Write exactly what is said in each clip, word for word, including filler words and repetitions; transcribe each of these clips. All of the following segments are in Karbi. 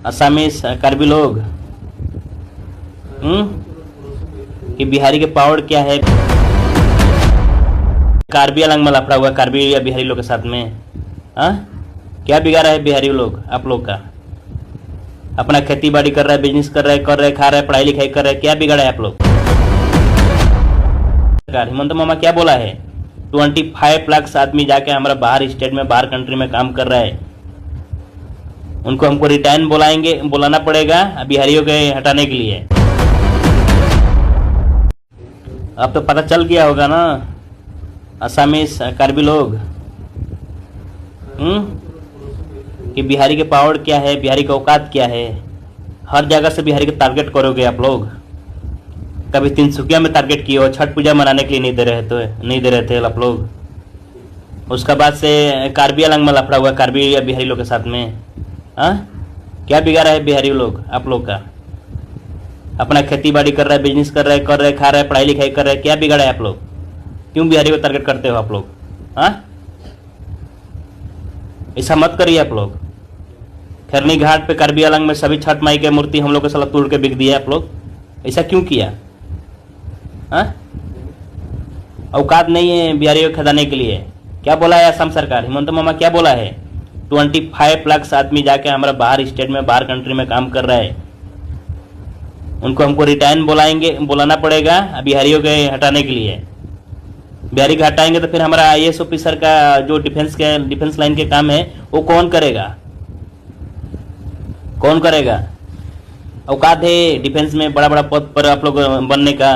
Assamese, अ, कार्बी लोग, हम्म, कि बिहारी के पावर क्या है? कार्बी आंगलोंग में लफड़ा हुआ, कार्बी या बिहारी लोग के साथ में, हाँ? क्या बिगाड़ा है बिहारी लोग आप लोग का? अपना खेती बाड़ी कर रहा है, बिजनेस कर रहा है, कर रहे, खा रहे, पढ़ाई लिखाई कर रहे, क्या बिगाड़ा है आप लोग? सरकार, हिमंत मामा क्या बोला है? ट्वेंटी फाइव लाख आदमी जाके हमारा बाहर स्टेट में, बाहर कंट्री में काम कर रहा है, उनको हमको रिटायन बुलाएंगे, बुलाना पड़ेगा बिहारियों के हटाने के लिए। अब तो पता चल गया होगा ना, असामीज, कार्बी लोग, हम्म, कि बिहारी के पावर क्या है, बिहारी का औकात क्या है। हर जगह से बिहारी को टारगेट करोगे आप लोग। कभी तिनसुकिया में टारगेट किए हो, छठ पूजा मनाने के लिए नहीं दे रहे थे, नहीं दे रहे थे आप लोग। उसका बाद से कार्बी आंगलोंग में लफड़ा हुआ, कार्बी या बिहारी लोग के साथ में। हाँ, क्या बिगाड़ा है बिहारी लोग आप लोग का? अपना खेती बाड़ी कर रहा है, बिजनेस कर रहा है, कर रहे, खा रहे, पढ़ाई लिखाई कर रहे, क्या बिगाड़ा है आप लोग? क्यों बिहारी को टारगेट करते हो आप लोग? हाँ, ऐसा मत करिए आप लोग। खैरनी घाट पे कार्बी आंगलोंग में सभी छठ माई के मूर्ति हम लोग को साला तोड़ के बिक दिया आप लोग, ऐसा क्यों किया? हाँ? औकात नहीं है बिहारियों को खदाने के लिए। क्या बोला है असम सरकार, हिमंत मामा क्या बोला है? ट्वेंटी फाइव लाख आदमी जाके हमारा बाहर स्टेट में, बाहर कंट्री में काम कर रहा है, उनको हमको रिटायन बुलाएंगे, बुलाना पड़ेगा बिहारियों के हटाने के लिए। बिहारी को हटाएंगे तो फिर हमारा आईएएस ऑफिसर का जो डिफेंस के, डिफेंस लाइन के काम है, वो कौन करेगा? कौन करेगा? औकात है डिफेंस में बड़ा बड़ा पद पर आप लोग बनने का?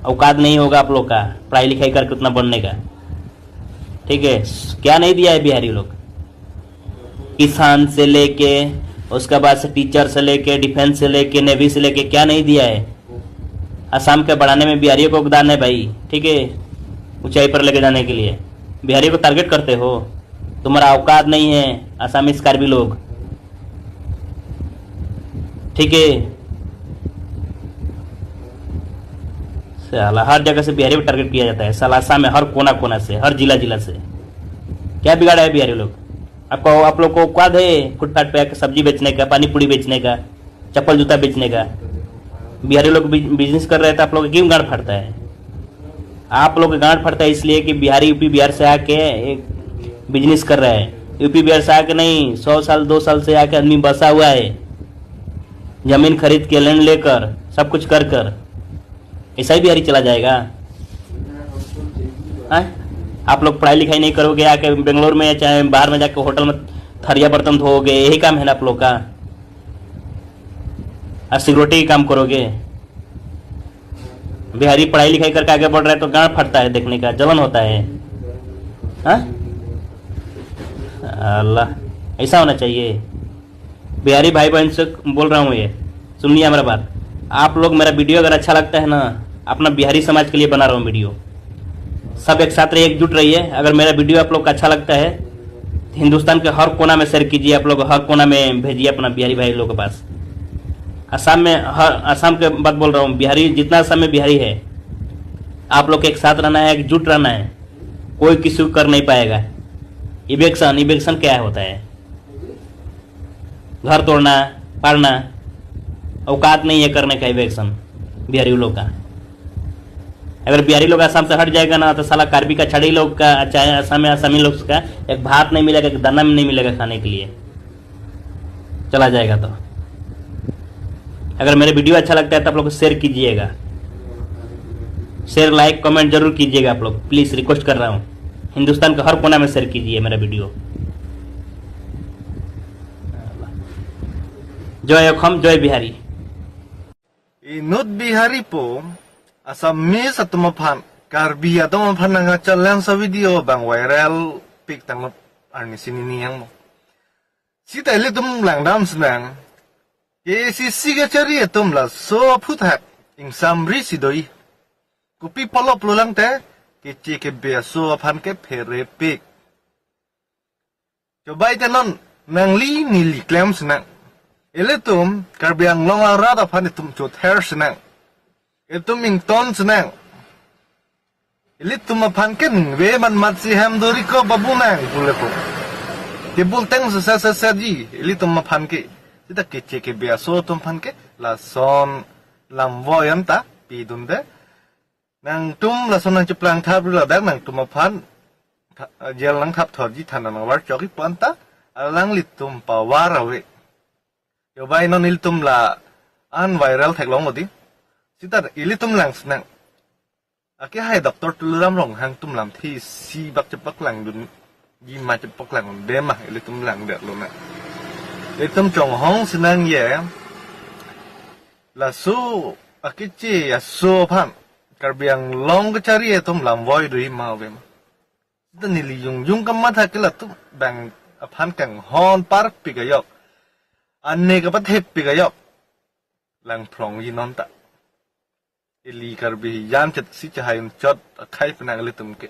औकात नहीं होगा आप लोग का पढ़ाई लिखाई करके उतना बनने का। ठीक है, क्या नहीं दिया है बिहारी लोग? किसान से लेके, उसके बाद से टीचर से लेके, डिफेंस से लेके, नेवी से लेके, क्या नहीं दिया है? असम के बढ़ाने में बिहारियों को योगदान है भाई, ठीक है, ऊंचाई पर लेके जाने के लिए। बिहारियों को टारगेट करते हो, तुम्हारा औकात नहीं है असामीज कार्बी लोग, ठीक है। साला हर जगह से बिहारी को टारगेट किया जाता है साला, असम में हर कोना कोना से, हर जिला जिला से। क्या बिगाड़ा है बिहारी लोग? आपको, आप लोग को औकात है फुटपाथ पे आके सब्जी बेचने का, पानी पूरी बेचने का, चप्पल जूता बेचने का? बिहारी लोग बिज-, बिजनेस कर रहे हैं तो आप लोग क्यों गांड फटता है? आप लोग का गांड फटता है इसलिए कि बिहारी यूपी बिहार से आके एक बिजनेस कर रहा है। यूपी बिहार से आके नहीं, सौ साल, दो साल से आके आदमी बसा हुआ है, जमीन खरीद के, लैंड लेकर, सब कुछ कर कर। ऐसा ही बिहारी चला जाएगा? हैं? आप लोग पढ़ाई लिखाई नहीं करोगे, आके बेंगलोर में चाहे बाहर में जाके होटल में थरिया बर्तन धोओगे, यही काम है ना आप लोग का? और सिक्योरिटी काम करोगे? बिहारी पढ़ाई लिखाई करके आगे बढ़ रहा है तो गांड फटता है देखने का, जलन होता है। हाँ? अल्लाह, ऐसा होना चाहिए। बिहारी भाई बहन से बोल रहा हूँ ये, सुनिए हमारा बात। आप लोग मेरा वीडियो अगर अच्छा लगता है ना, अपना बिहारी समाज के लिए बना रहा हूँ वीडियो। सब एक साथ रहिए, एकजुट रहिए। अगर मेरा वीडियो आप लोग का अच्छा लगता है, हिंदुस्तान के हर कोना में शेयर कीजिए, आप लोग हर कोना में भेजिए अपना बिहारी भाई लोगों के पास। असम में, हर असम के बात बोल रहा हूँ, बिहारी, जितना असम में बिहारी है, आप लोग एक साथ रहना है, एकजुट रहना है, कोई किसी को कर नहीं पाएगा। इविक्शन, इविक्शन क्या होता है? घर तोड़ना, पाड़ना, औकात नहीं है करने का इविक्शन बिहारी लोग का। अगर बिहारी लोग असम से हट जाएगा ना, तो साला कार्बी का, छड़ी लोग का, चाहे असम में असमी लोग का एक भात नहीं मिलेगा, एक दाना नहीं मिलेगा खाने के लिए, चला जाएगा तो। अगर मेरे वीडियो अच्छा लगता है तो आप लोग शेयर कीजिएगा, शेयर, लाइक, कमेंट जरूर कीजिएगा आप लोग, प्लीज रिक्वेस्ट कर रहा हूँ। हिंदुस्तान के हर कोना में शेयर कीजिए मेरा वीडियो। जय अखम, जय Bihari. Inut Bihari po, Assamese atum aphan, Karbi atum aphan nang challenge a video bang viral pik tanglo arni sini niyang mo. Sita ilitum langdam senang, K A C C kachari atum laso aphuthak ingsamri si do-i. Kopi pulo pulo lang te, keche kebe aso aphan ke phere pik. Chobai te non nangli neli klem senang. Ilitum Karbi Anglong arat aphan itum chother senang. Itum ington senang. Ilitum aphan ke ningve man mat si hem dori ko babu nang pule ko. Tebul teng sesa sesa ji ilitum aphan ke. Sita keche kebe aso atum aphan ke lason lamvoi anta pidunde. Nangtum lason nangcheplang thap ri ladak nangtum aphan tha- jail nangthap thorji than nangvar chok-i pu anta alanglitum pavar ave. Yo bai non ilitum la-an viral theklong odi. Sita ilitum lang sinang. Ake hai Doctor Tuliram Ronghang atum lamthe isi bak chepaklangdunji ma chepaklangdunde ma ilitum langdetlo na. Ilitum chonghong sinang ye. Laso akeche aso aphan Karbi Anglong kachari atum lamvoi do-i ma ave ma. Sita neli jongjong kamatha ke latum bang aphan kanghon parpik ajok, ane kapathepik ajok langphlongji non ta. Ili Karbi jan chet si chahai un chot akhai penang ilitum ke.